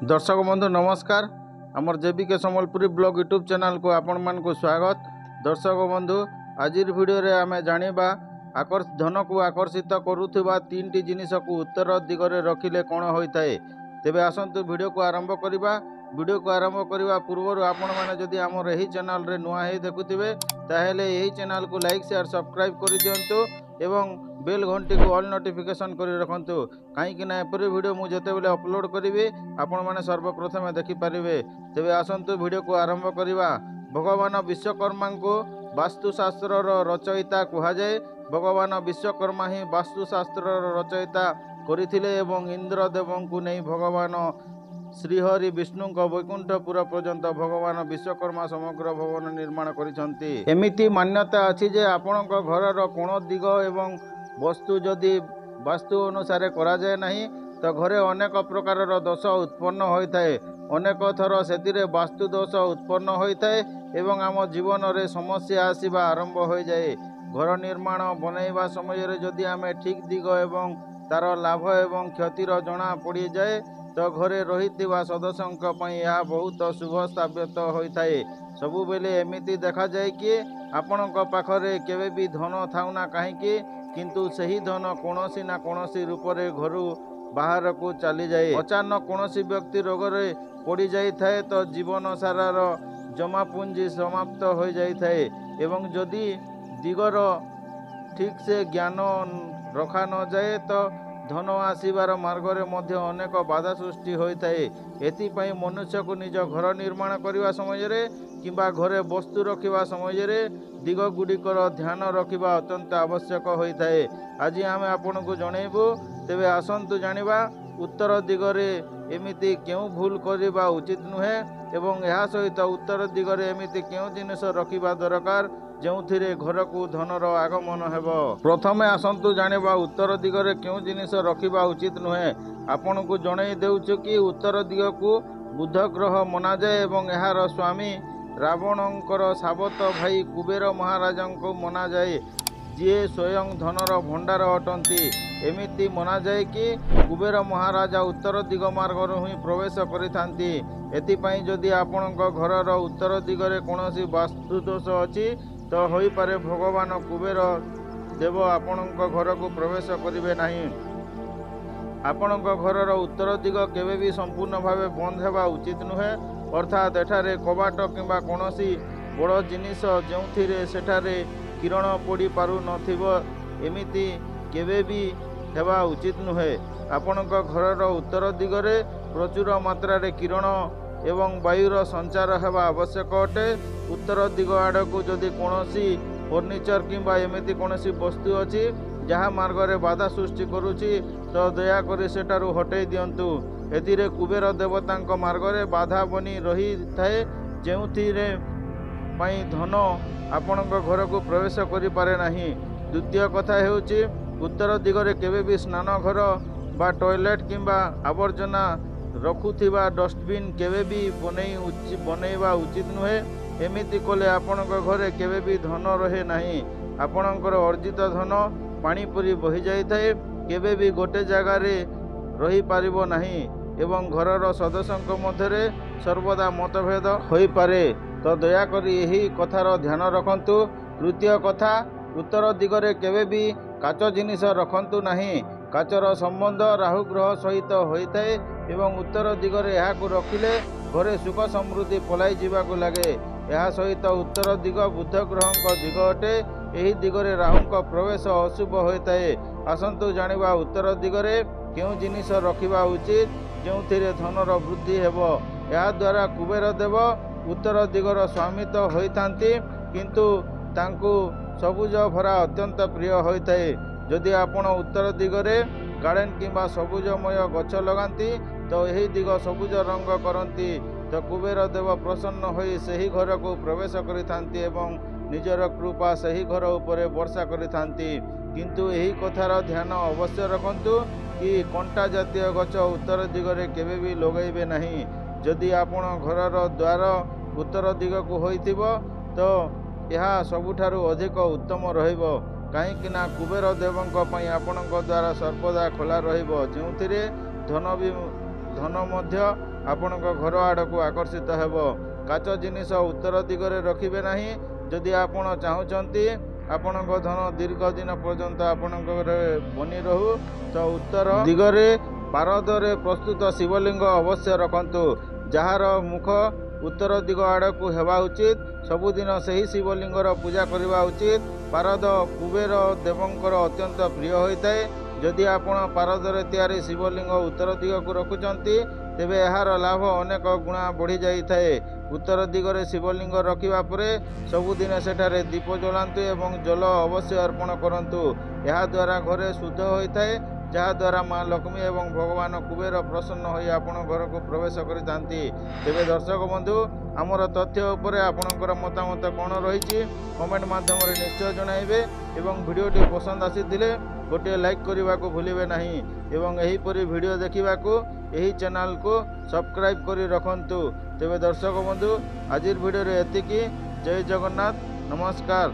ଦର୍ଶକ ବନ୍ଧୁ, ନମସ୍କାର। ଆମର ଜେବିକେ ସମ୍ବଲପୁରୀ ବ୍ଲଗ ୟୁଟ୍ୟୁବ୍ ଚ୍ୟାନେଲକୁ ଆପଣମାନଙ୍କୁ ସ୍ୱାଗତ। ଦର୍ଶକ ବନ୍ଧୁ, ଆଜିର ଭିଡ଼ିଓରେ ଆମେ ଜାଣିବା ଧନକୁ ଆକର୍ଷିତ କରୁଥିବା ତିନିଟି ଜିନିଷକୁ ଉତ୍ତର ଦିଗରେ ରଖିଲେ କ'ଣ ହୋଇଥାଏ। ତେବେ ଆସନ୍ତୁ ଭିଡ଼ିଓକୁ ଆରମ୍ଭ କରିବା। ଭିଡ଼ିଓକୁ ଆରମ୍ଭ କରିବା ପୂର୍ବରୁ ଆପଣମାନେ ଯଦି ଆମର ଏହି ଚ୍ୟାନେଲରେ ନୂଆ ହେଇ ଦେଖୁଥିବେ, ତାହେଲେ ଏହି ଚ୍ୟାନେଲକୁ ଲାଇକ୍, ସେୟାର, ସବସ୍କ୍ରାଇବ୍ କରିଦିଅନ୍ତୁ ଏବଂ ବେଲ୍ ଘଣ୍ଟିକୁ ଅଲ୍ ନୋଟିଫିକେସନ୍ କରି ରଖନ୍ତୁ, କାହିଁକି ନା ଏପରି ଭିଡ଼ିଓ ମୁଁ ଯେତେବେଳେ ଅପଲୋଡ଼ କରିବି, ଆପଣମାନେ ସର୍ବପ୍ରଥମେ ଦେଖିପାରିବେ। ତେବେ ଆସନ୍ତୁ ଭିଡ଼ିଓକୁ ଆରମ୍ଭ କରିବା। ଭଗବାନ ବିଶ୍ୱକର୍ମାଙ୍କୁ ବାସ୍ତୁଶାସ୍ତ୍ରର ରଚୟିତା କୁହାଯାଏ। ଭଗବାନ ବିଶ୍ୱକର୍ମା ହିଁ ବାସ୍ତୁଶାସ୍ତ୍ରର ରଚୟିତା କରିଥିଲେ ଏବଂ ଇନ୍ଦ୍ରଦେବଙ୍କୁ ନେଇ ଭଗବାନ ଶ୍ରୀହରି ବିଷ୍ଣୁଙ୍କ ବୈକୁଣ୍ଠପୁର ପର୍ଯ୍ୟନ୍ତ ଭଗବାନ ବିଶ୍ୱକର୍ମା ସମଗ୍ର ଭବନ ନିର୍ମାଣ କରିଛନ୍ତି। ଏମିତି ମାନ୍ୟତା ଅଛି ଯେ ଆପଣଙ୍କ ଘରର କୋଣ ଦିଗ ଏବଂ ବସ୍ତୁ ଯଦି ବାସ୍ତୁ ଅନୁସାରେ କରାଯାଏ ନାହିଁ, ତ ଘରେ ଅନେକ ପ୍ରକାରର ଦୋଷ ଉତ୍ପନ୍ନ ହୋଇଥାଏ। ଅନେକ ଥର ସେଥିରେ ବାସ୍ତୁ ଦୋଷ ଉତ୍ପନ୍ନ ହୋଇଥାଏ ଏବଂ ଆମ ଜୀବନରେ ସମସ୍ୟା ଆସିବା ଆରମ୍ଭ ହୋଇଯାଏ। ଘର ନିର୍ମାଣ ବନେଇବା ସମୟରେ ଯଦି ଆମେ ଠିକ୍ ଦିଗ ଏବଂ ତାର ଲାଭ ଏବଂ କ୍ଷତିର ଜଣା ପଡ଼ିଯାଏ, ତ ଘରେ ରହିଥିବା ସଦସ୍ୟଙ୍କ ପାଇଁ ଏହା ବହୁତ ଶୁଭ ସାବ୍ୟସ୍ତ ହୋଇଥାଏ। ସବୁବେଳେ ଏମିତି ଦେଖାଯାଏ କି ଆପଣଙ୍କ ପାଖରେ କେବେ ବି ଧନ ଥାଉ ନା କାହିଁକି, କିନ୍ତୁ ସେହି ଧନ କୌଣସି ନା କୌଣସି ରୂପରେ ଘରୁ ବାହାରକୁ ଚାଲିଯାଏ। ଅଚାନକ କୌଣସି ବ୍ୟକ୍ତି ରୋଗରେ ପଡ଼ିଯାଇଥାଏ, ତ ଜୀବନ ସାରାର ଜମା ପୁଞ୍ଜି ସମାପ୍ତ ହୋଇଯାଇଥାଏ। ଏବଂ ଯଦି ଦିଗର ଠିକ୍ ସେ ଜ୍ଞାନ ରଖା ନଯାଏ, ତ ଧନ ଆସିବାର ମାର୍ଗରେ ମଧ୍ୟ ଅନେକ ବାଧା ସୃଷ୍ଟି ହୋଇଥାଏ। ଏଥିପାଇଁ ମନୁଷ୍ୟକୁ ନିଜ ଘର ନିର୍ମାଣ କରିବା ସମୟରେ କିମ୍ବା ଘରେ ବସ୍ତୁ ରଖିବା ସମୟରେ ଦିଗ ଗୁଡ଼ିକର ଧ୍ୟାନ ରଖିବା ଅତ୍ୟନ୍ତ ଆବଶ୍ୟକ ହୋଇଥାଏ। ଆଜି ଆମେ ଆପଣଙ୍କୁ ଜଣେଇବୁ। ତେବେ ଆସନ୍ତୁ ଜାଣିବା ଉତ୍ତର ଦିଗରେ ଏମିତି କେଉଁ ଭୁଲ କରିବା ଉଚିତ ନୁହେଁ ଏବଂ ଏହା ସହିତ ଉତ୍ତର ଦିଗରେ ଏମିତି କେଉଁ ଜିନିଷ ରଖିବା ଦରକାର ଯେଉଁଥିରେ ଘରକୁ ଧନର ଆଗମନ ହେବ। ପ୍ରଥମେ ଆସନ୍ତୁ ଜାଣିବା ଉତ୍ତର ଦିଗରେ କେଉଁ ଜିନିଷ ରଖିବା ଉଚିତ ନୁହେଁ। ଆପଣଙ୍କୁ ଜଣେଇ ଦେଉଛୁ କି ଉତ୍ତର ଦିଗକୁ ବୁଧ ଗ୍ରହ ମନାଯାଏ ଏବଂ ଏହାର ସ୍ୱାମୀ ରାବଣଙ୍କର ସାବତ ଭାଇ କୁବେର ମହାରାଜାଙ୍କୁ ମନାଯାଏ, ଯିଏ ସ୍ୱୟଂ ଧନର ଭଣ୍ଡାର ଅଟନ୍ତି। ଏମିତି ମନାଯାଏ କି କୁବେର ମହାରାଜା ଉତ୍ତର ଦିଗ ମାର୍ଗରୁ ହିଁ ପ୍ରବେଶ କରିଥାନ୍ତି। ଏଥିପାଇଁ ଯଦି ଆପଣଙ୍କ ଘରର ଉତ୍ତର ଦିଗରେ କୌଣସି ବାସ୍ତୁଦୋଷ ଅଛି, ତ ହୋଇପାରେ ଭଗବାନ କୁବେର ଦେବ ଆପଣଙ୍କ ଘରକୁ ପ୍ରବେଶ କରିବେ ନାହିଁ। ଆପଣଙ୍କ ଘରର ଉତ୍ତର ଦିଗ କେବେ ବି ସମ୍ପୂର୍ଣ୍ଣ ଭାବେ ବନ୍ଦ ହେବା ଉଚିତ ନୁହେଁ। ଅର୍ଥାତ୍ ଏଠାରେ କବାଟ କିମ୍ବା କୌଣସି ବଡ଼ ଜିନିଷ ଯେଉଁଥିରେ ସେଠାରେ କିରଣ ପଡ଼ିପାରୁନଥିବ, ଏମିତି କେବେ ବି ହେବା ଉଚିତ ନୁହେଁ। ଆପଣଙ୍କ ଘରର ଉତ୍ତର ଦିଗରେ ପ୍ରଚୁର ମାତ୍ରାରେ କିରଣ ଏବଂ ବାୟୁର ସଞ୍ଚାର ହେବା ଆବଶ୍ୟକ ଅଟେ। ଉତ୍ତର ଦିଗ ଆଡ଼କୁ ଯଦି କୌଣସି ଫର୍ଣ୍ଣିଚର କିମ୍ବା ଏମିତି କୌଣସି ବସ୍ତୁ ଅଛି ଯାହା ମାର୍ଗରେ ବାଧା ସୃଷ୍ଟି କରୁଛି, ତ ଦୟାକରି ସେଠାରୁ ହଟେଇ ଦିଅନ୍ତୁ। ଏଥିରେ କୁବେର ଦେବତାଙ୍କ ମାର୍ଗରେ ବାଧା ବନି ରହିଥାଏ, ଯେଉଁଥିରେ ପାଇଁ ଧନ ଆପଣଙ୍କ ଘରକୁ ପ୍ରବେଶ କରିପାରେ ନାହିଁ। ଦ୍ୱିତୀୟ କଥା ହେଉଛି, ଉତ୍ତର ଦିଗରେ କେବେ ବି ସ୍ନାନ ଘର ବା ଟଏଲେଟ୍ କିମ୍ବା ଆବର୍ଜନା ରଖୁଥିବା ଡଷ୍ଟବିନ୍ କେବେ ବି ବନେଇବା ଉଚିତ ନୁହେଁ। ଏମିତି କଲେ ଆପଣଙ୍କ ଘରେ କେବେ ବି ଧନ ରହେ ନାହିଁ। ଆପଣଙ୍କର ଅର୍ଜିତ ଧନ ପାଣି ପରି ବହିଯାଇଥାଏ, କେବେ ବି ଗୋଟେ ଜାଗାରେ ରହିପାରିବ ନାହିଁ ଏବଂ ଘରର ସଦସ୍ୟଙ୍କ ମଧ୍ୟରେ ସର୍ବଦା ମତଭେଦ ହୋଇପାରେ। ତ ଦୟାକରି ଏହି କଥାର ଧ୍ୟାନ ରଖନ୍ତୁ। ତୃତୀୟ କଥା, ଉତ୍ତର ଦିଗରେ କେବେ ବି କାଚ ଜିନିଷ ରଖନ୍ତୁ ନାହିଁ। କାଚର ସମ୍ବନ୍ଧ ରାହୁ ଗ୍ରହ ସହିତ ହୋଇଥାଏ ଏବଂ ଉତ୍ତର ଦିଗରେ ଏହାକୁ ରଖିଲେ ଘରେ ସୁଖ ସମୃଦ୍ଧି ପଳାଇ ଯିବାକୁ ଲାଗେ। ଏହା ସହିତ ଉତ୍ତର ଦିଗ ବୁଧ ଗ୍ରହଙ୍କ ଦିଗ ଅଟେ। ଏହି ଦିଗରେ ରାହୁଙ୍କ ପ୍ରବେଶ ଅଶୁଭ ହୋଇଥାଏ। ଆସନ୍ତୁ ଜାଣିବା ଉତ୍ତର ଦିଗରେ କେଉଁ ଜିନିଷ ରଖିବା ଉଚିତ ଯେଉଁଥିରେ ଧନର ବୃଦ୍ଧି ହେବ। ଏହାଦ୍ୱାରା କୁବେର ଦେବ ଉତ୍ତର ଦିଗର ସ୍ୱାମୀ ତ ହୋଇଥାନ୍ତି, କିନ୍ତୁ ତାଙ୍କୁ ସବୁଜ ଭରା ଅତ୍ୟନ୍ତ ପ୍ରିୟ ହୋଇଥାଏ। ଯଦି ଆପଣ ଉତ୍ତର ଦିଗରେ ଗାର୍ଡେନ୍ କିମ୍ବା ସବୁଜମୟ ଗଛ ଲଗାନ୍ତି, ତ ଏହି ଦିଗ ସବୁଜ ରଙ୍ଗ କରନ୍ତି, ତ କୁବେର ଦେବ ପ୍ରସନ୍ନ ହୋଇ ସେହି ଘରକୁ ପ୍ରବେଶ କରିଥାନ୍ତି ଏବଂ ନିଜର କୃପା ସେହି ଘର ଉପରେ ବର୍ଷା କରିଥାନ୍ତି। କିନ୍ତୁ ଏହି କଥାର ଧ୍ୟାନ ଅବଶ୍ୟ ରଖନ୍ତୁ କି କଣ୍ଟା ଜାତୀୟ ଗଛ ଉତ୍ତର ଦିଗରେ କେବେ ବି ଲଗାଇବେ ନାହିଁ। ଯଦି ଆପଣ ଘରର ଦ୍ୱାର ଉତ୍ତର ଦିଗକୁ ହୋଇଥିବ, ତ ଏହା ସବୁଠାରୁ ଅଧିକ ଉତ୍ତମ ରହିବ, କାହିଁକି ନା କୁବେର ଦେବଙ୍କ ପାଇଁ ଆପଣଙ୍କ ଦ୍ୱାର ସର୍ବଦା ଖୋଲା ରହିବ, ଯେଉଁଥିରେ ଧନ ବି ଧନ ମଧ୍ୟ ଆପଣଙ୍କ ଘର ଆଡ଼କୁ ଆକର୍ଷିତ ହେବ। କାଚ ଜିନିଷ ଉତ୍ତର ଦିଗରେ ରଖିବେ ନାହିଁ। ଯଦି ଆପଣ ଚାହୁଁଛନ୍ତି ଆପଣଙ୍କ ଧନ ଦୀର୍ଘ ଦିନ ପର୍ଯ୍ୟନ୍ତ ଆପଣଙ୍କ ଘରେ ବନି ରହୁ, ତ ଉତ୍ତର ଦିଗରେ ପାରଦରେ ପ୍ରସ୍ତୁତ ଶିବଲିଙ୍ଗ ଅବଶ୍ୟ ରଖନ୍ତୁ, ଯାହାର ମୁଖ ଉତ୍ତର ଦିଗ ଆଡ଼କୁ ହେବା ଉଚିତ। ସବୁଦିନ ସେହି ଶିବଲିଙ୍ଗର ପୂଜା କରିବା ଉଚିତ। ପାରଦ କୁବେର ଦେବଙ୍କର ଅତ୍ୟନ୍ତ ପ୍ରିୟ ହୋଇଥାଏ। ଯଦି ଆପଣ ପାରଦରେ ତିଆରି ଶିବଲିଙ୍ଗ ଉତ୍ତର ଦିଗକୁ ରଖୁଛନ୍ତି, ତେବେ ଏହାର ଲାଭ ଅନେକ ଗୁଣା ବଢ଼ିଯାଇଥାଏ। ଉତ୍ତର ଦିଗରେ ଶିବଲିଙ୍ଗ ରଖିବା ପରେ ସବୁଦିନ ସେଠାରେ ଦୀପ ଜଳାନ୍ତୁ ଏବଂ ଜଳ ଅବଶ୍ୟ ଅର୍ପଣ କରନ୍ତୁ। ଏହାଦ୍ୱାରା ଘରେ ଶୁଦ୍ଧ ହୋଇଥାଏ, ଯାହାଦ୍ୱାରା ମା ଲକ୍ଷ୍ମୀ ଏବଂ ଭଗବାନ କୁବେର ପ୍ରସନ୍ନ ହୋଇ ଆପଣ ଘରକୁ ପ୍ରବେଶ କରିଥାନ୍ତି। ତେବେ ଦର୍ଶକ ବନ୍ଧୁ, ଆମର ତଥ୍ୟ ଉପରେ ଆପଣଙ୍କର ମତାମତ କ'ଣ ରହିଛି କମେଣ୍ଟ ମାଧ୍ୟମରେ ନିଶ୍ଚୟ ଜଣାଇବେ ଏବଂ ଭିଡ଼ିଓଟି ପସନ୍ଦ ଆସିଥିଲେ ଗୋଟିଏ ଲାଇକ୍ କରିବାକୁ ଭୁଲିବେ ନାହିଁ ଏବଂ ଏହିପରି ଭିଡ଼ିଓ ଦେଖିବାକୁ ଏହି ଚ୍ୟାନେଲକୁ ସବସ୍କ୍ରାଇବ୍ କରି ରଖନ୍ତୁ। ତେବେ ଦର୍ଶକ ବନ୍ଧୁ, ଆଜିର ଭିଡ଼ିଓରେ ଏତିକି। ଜୟ ଜଗନ୍ନାଥ, ନମସ୍କାର।